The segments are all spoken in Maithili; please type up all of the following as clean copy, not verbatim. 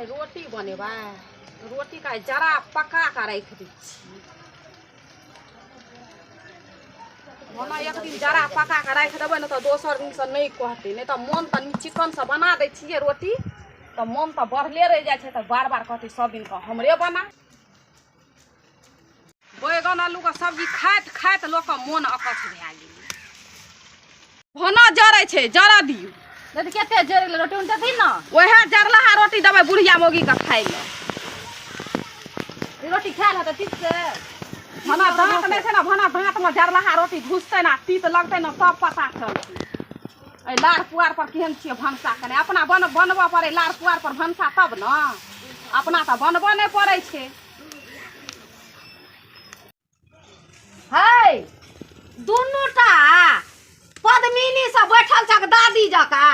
आइ रोटी बनेबै। रोटीके आइ जरा पका कऽ राखि दै छियै। ओना एक दिन जरा पका कऽ राखि देबै ने तऽ दोसर दिनसँ नहि कहतै। नहि तऽ मोन तऽ चिकनसँ बना दै छियै रोटी, तऽ मोन तऽ बढ़ले रहि जाइ छै, तऽ बार बार कहतै सब दिनके हमरे बना। बैगन आलूके सब्जी खाइत खाइत लोकके मोन अकछ भए गेलै। भोना जरै छै, जरऽ दियौ। दीदी कते जरि गेलै रोटी उनटे दी ने। वएह जरलाहा रोटी देबै बुढ़िया मौगीके खाइ लए। ई रोटी खायल हेतै तीत से? भना दाँत नहि छै ने, भना दाँतमे जरलाहा रोटी घुसतै ने, तीत लगतै ने, तब पता चलतै। एहि लार पुआर पर केहन छियै भनसा केने। अपना बनबऽ पड़ै लार पुआर पर भनसा तब ने, अपना तऽ बनबऽ नहि पड़ै छै। है दुनूटा पद्मिनी से बैठल छक दादी जका,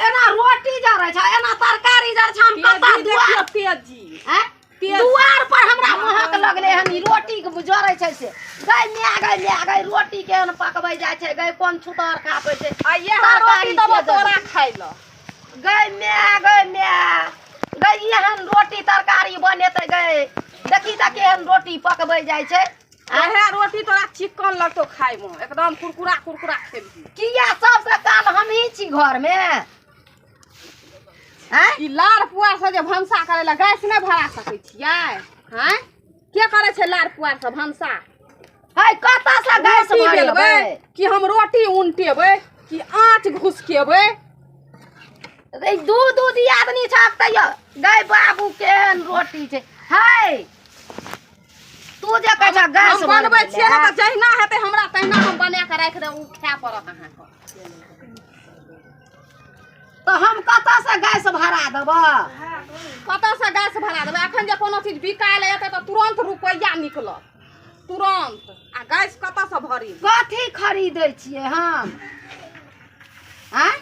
एना रोटी जरै छै, एना तरकारी जरै छै। हम कतऽ तेजी दुआर देखियौ, तेजी आँय? तेजी। दुआर पर हमरा महक लगलै हन ई रोटी के जरै छै से। गै माय, गै माय, गै रोटी केहन पकबै जाइ छै गै, कोन छुतहर खाबै छै। आ इएह रोटी तरकारी देबो के जरै? तोरा खाइ लए। गै माय, गै माय, गै एहन रोटी तरकारी बनेतै गै? देखी तऽ केहन रोटी पकबै जाइ छै। वएह रोटी तोरा चिकन लगतौ खाइमे, एकदम कुरकुरा कुरकुरा खेबही। किया सबसे काल हमही छी घरमे? आँय? ई लार पुआर से जे भनसा करै लए गैस नहि भरा सकै छियै? आँय, के करै छै लार पुआर से भनसा? है कतऽ से गैस रोटी बेलबै भरेबै? कि हम रोटी उनटेबै कि आँच घुसकेबै? रे दू दू दियादनी छक तैयो गै बाबू केहन रोटी छै। है तू जे कहै छह गैस हम बनबै भरबै छियै ने लए। तऽ जहिना हेतै हमरा तहिना हम बना कऽ राखि देब, ओ खाय पड़त अहाँके। तऽ हम कतऽ से गैस भरा देबऽ? कतऽसँ गैस भरा देबै? एखन जे कोनो चीज बिकाय लए एतै तऽ तुरन्त रुपैआ निकलत तुरन्त, आ गैस कतऽसँ भरी? कथी खरीदै छियै हम? आँय?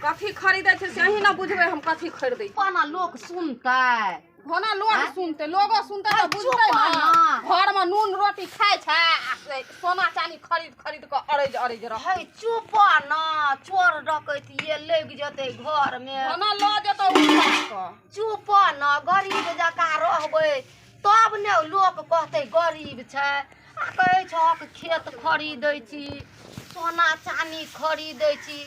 कथी खरीदै छै से अहीं ने बुझबै हम कथी खरीदै छी। कोना लोक सुनतै? होना लोग आँय? सुनतै, लोगो सुनतै तऽ अरे बुझतै चुप ने। ना। घरमे नून रोटी खाइ छै आ से सोना चानी खरीद खरीद कऽ अरैज अरैज रह। है चुप ना, चोर डकैत ये लागि जेतै घरमे। होना लऽ जेतौ उठा कऽ। चुप ना, गरीब जकाँ रहबै तब ने लोक कहतै गरीब छै। आ कहै छहक खेत खरीदै छी, सोना चानी खरीदै छी,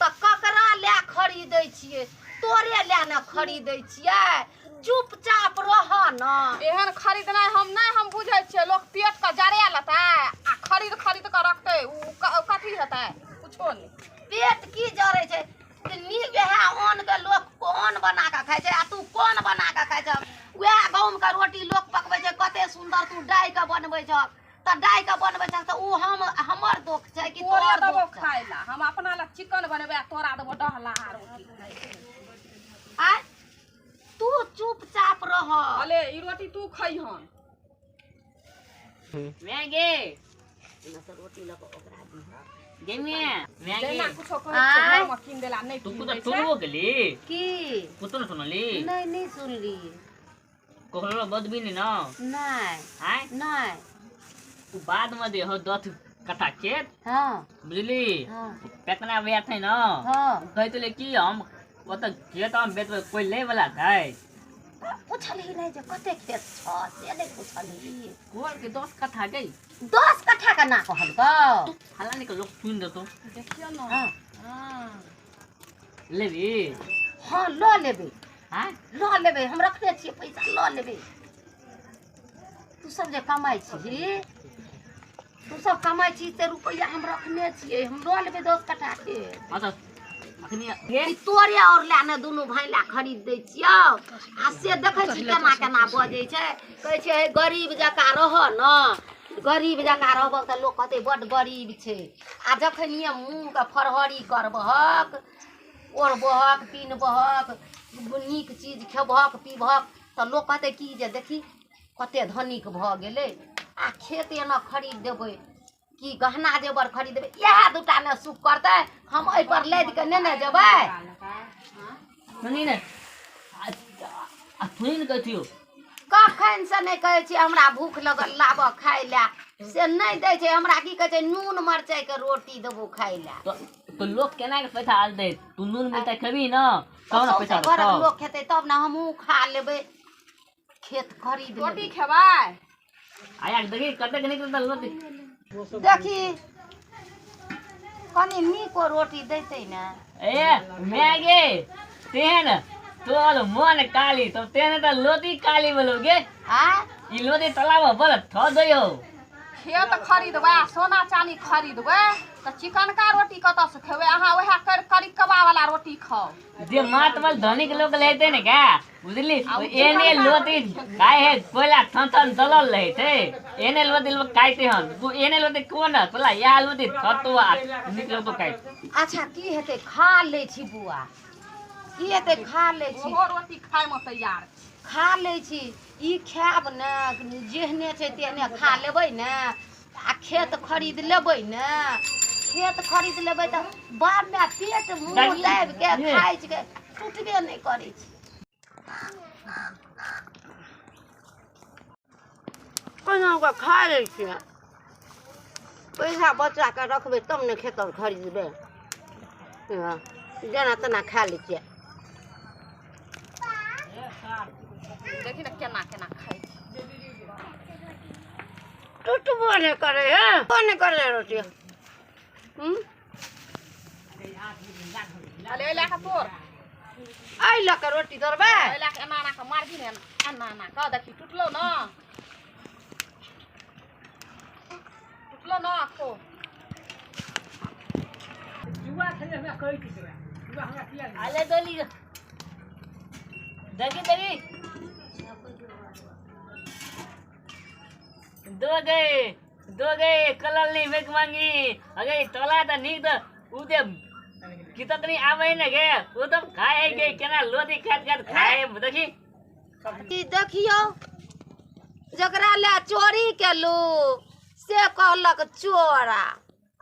तऽ ककरा लए खरीदै छियै? तोरे लए ने खरीदै छियै। चुपचाप रह ने। एहन खरीदनाइ हम नहि, हम बुझै छियै लोक पेट के जरा लेतै आ खरीद खरीद कऽ रखतै, उ कथी हेतै? कुछो नहि। पेट की जरै छै? नीक वएह अन्न के लोक कोन बना कऽ खाइ छै आ तू कोन बना कऽ खाइ छह? वएह गहूँम के रोटी लोक पकबै छै कते सुन्दर, तू डाहि कऽ बनबै छह। तऽ डाहि कऽ बनबै छह तऽ ओ हम हमर दोख छै कि तोरे तोहर देबो दोख छै? खाइ ला। हम अपना ला चिकन बनेबै आ तोरा देबो डहलाहा रोटी खाइ। आँय, तू चुपचाप रह। अले ई रोटी तू खैहन। मैगे। एना से रोटी लऽ कऽ ओकरा दिहऽ। गे मैं जहिना मैगे। कुछो कहै छियै आँय? घरमे कीन देला नहि तू कीन कुछ दै छै। सुनबो केली? की? कुछ न सुनली? नहि, नहि सुनली। ककरो बदबी नहीं ना? नहि। आय? नहि। तू बाद में दे हो 10 कट्ठा खेत। हाँ। बुझली? हाँ। पेतना भैया थे ना। हाँ। कहते ले कि हम ओतऽ खेत हम बेचबै, कोई ले वाला छै? पुछलही नहि जे कते खेत छ से नहि पुछलही? कोल के 10 कट्ठा गई। 10 कट्ठा के ना कहलकौ? फलाने के लोग सुन देतो। देखियौ ने। हाँ। हाँ। लेबी? हाँ, लऽ लेबै। आँय? लऽ लेबै, हम रखने छियै पैसा, लऽ लेबै। तू सब जे कमाइ छही, तू सब कमाइ छी से रुपैआ हम रखने छियै, हम लऽ लेबै 10 कट्ठा खेत। हाँ तऽ अखनी गे। ई तोरे और लए ने दुनू भाय लए खरीद दै छियौ। आ से देखै छी केना केना बजै छै। कहै छै हे गरीब जकाँ रह ने, गरीब जकाँ रहबह तऽ लोक कहतै बड्ड गरीब छै। आ जखनिये मुँहके फरहरी करबहक, ओढ़बहक पिन्हबहक, नीक चीज खेबहक पीबहक, तऽ लोक कहतै की जे देखी कते धनिक भऽ गेलै। आ खेत एना खरीद देबै कि गहना जेवर खरीद देबै, इएह दूटा ने सुख करतै। हम एहिपर लादि कऽ नेने जेबै। सुनी ने, आ सुनी ने कथियो। कखन से नहि कहै छियै हमरा भूख लगल, लाबऽ खाय लए, से नहि दै छै हमरा। की कहै छै, नून मरचाइके रोटी देबो खाय लए। तऽ तो लोग केना के पैसा आल दे तू नून मिरचाई खेबी न तब न पैसा घरक रहतौ। लोक खेतै तब ने हमहूँ खा लेबै, खेत खरीद रोटी लेबै। खेबै? आया देखी कतेक निकलत रोटी। देखी कनि नीको रोटी दैतै ने। ए मैं गे तेहन तोर मन काली तो तेहन त लोटी काली बोलो गे। आ ई लोटी तलाब बल थ दयो। खेत खरीदबै, सोना चानी खरीदबै तऽ चिकनका रोटी कतऽसँ खेबै? अहाँ वएह करिकबा वाला रोटी खाउ। जे मातबल धनिक लोग लेते ने का बुझली, आ उ एने चिकनका लोटी खाए है कोयला थन थन दलल रहे थे, एने लोटी लोग खाइते हन। तू एने लोटी कोन तोला या लोटी थतो आ निक लोग तो खाइ। अच्छा की हेतै, खा लै छी बुआ, की हेतै खा लै छी। ओहो रोटी खायमे तैयार छी। खा लै छी, ई खायब ने जेहने छै तेहने खा लेबै ने, आ खेत खरीद लेबै ने, खेत खरीद लेबै तऽ बाप माय पेट मुँह दाबि के खाइ छै, टुटबे नहि करै छै। कोना कऽ खा लै छियै, पैसा बचा कऽ रखबै तब ने खेत आर खरीदबै। हँ, जेना तेना खा लै छियै। देखी ने केना केना खाइ छै। टुटबो नहि करै है, नहि करै रोटी। अले एहि लए कऽ तोड़, एहि लऽ कऽ रोटी तोड़बै, एहि लए कऽ एना एना कऽ मारबी ने, एना एना कऽ देखी टुटलो न, टुटलो न खो। आले दोली देखी देखी दो गए कलर नहीं बेक मांगी अगे तोला त नीक त उ दे कितक नहीं आवे ने गे, उ त खाए गे केना लोटी खात खात खाए देखी। ई देखियौ जकरा लए चोरी केलू से कहलक चोरा।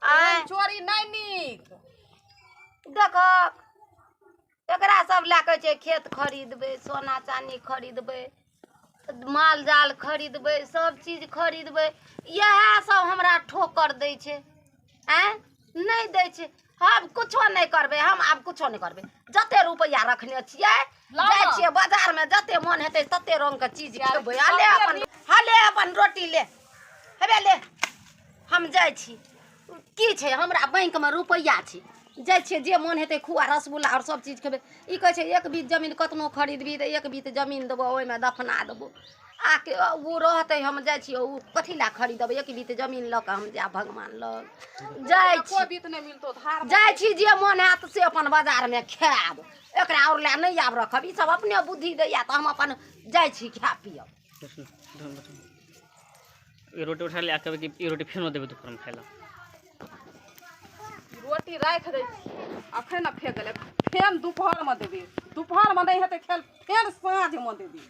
आँय चोरी नहि नीक। देखक एकरा सब लए कहै छै खेत खरीदबै, सोना चानी खरीदबै, माल जाल खरीदबै, सब चीज खरीदबै, इएह सब हमरा ठोकर दै छै। आँय नहि दै छै, हम कुछो नहि करबै, हम आब कुछो नहि करबै। जते रुपैआ रखने छियै जाइ छियै बाजारमे, जते मन हेतै तते रङ्गके चीज खेबै। हले अपन, हले अपन रोटी ले, हेबे ले, हम जाइ छी। की छै हमरा बैंकमे रुपैआ छै, जाइ छियै जे मन हेतै खुआ रसगुल्ला आओर सब चीज खेबै। ई कहै छै एक बीत जमीन कतनो खरीदबी तऽ एक बीत जमीन देबो, ओहिमे दफना देबो, आके ओ रहतै। हम जाइ छियै, ओ कथी लए खरीदबै, एक बीत जमीन लऽ कऽ हम जायब भगवान लग। जाइ छी, कोइ बीत नहि मिलतौ धार। जाइ छी जे मन हैत से अपन बाजारमे खायब, एकरा आओर लए नहि आब रखब। ई सब अपने बुद्धि दैया तऽ हम अपन जाइ छी खाय पियब। ई रोटी उठा ले आ कहबै कि ई रोटी फेनो देबै दुपहरमे खाइ ला। रोटी राखि दै छी, अखन ने फेक गेलै, फेन दुपहरमे देबै, दुपहरमे नहि हेतै खेल फेन साँझमे देबै।